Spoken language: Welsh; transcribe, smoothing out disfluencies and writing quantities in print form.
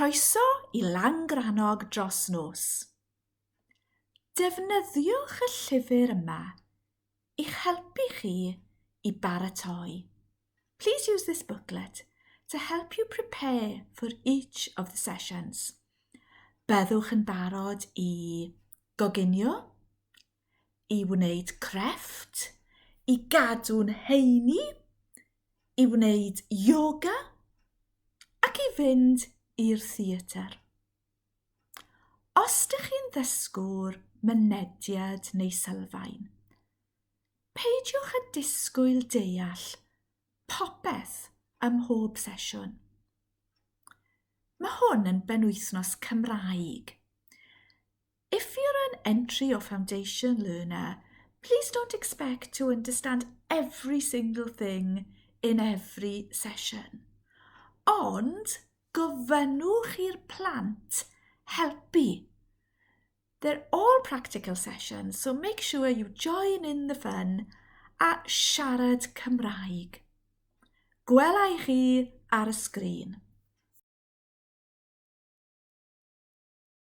Croeso i Langrannog dros nos. Defnyddiwch y llyfr yma i'ch helpu chi i baratoi. Please use this booklet to help you prepare for each of the sessions. Byddwch yn barod i goginio, i wneud crefft, i gadw'n heini, i wneud yoga ac i fynd i'r theatr. Os dych chi'n ddysgwr mynediad neu sylfaen, peidiwch â disgwyl deall popeth ym mhob sesiwn. Mae hwn yn benwythnos Cymraeg. If you're an entry or foundation learner, please don't expect to understand every single thing in every session. Ond gofynnwch i'r plant helpu. They're all practical sessions, so make sure you join in the fun a siarad Cymraeg. Gwela i chi ar y sgrin.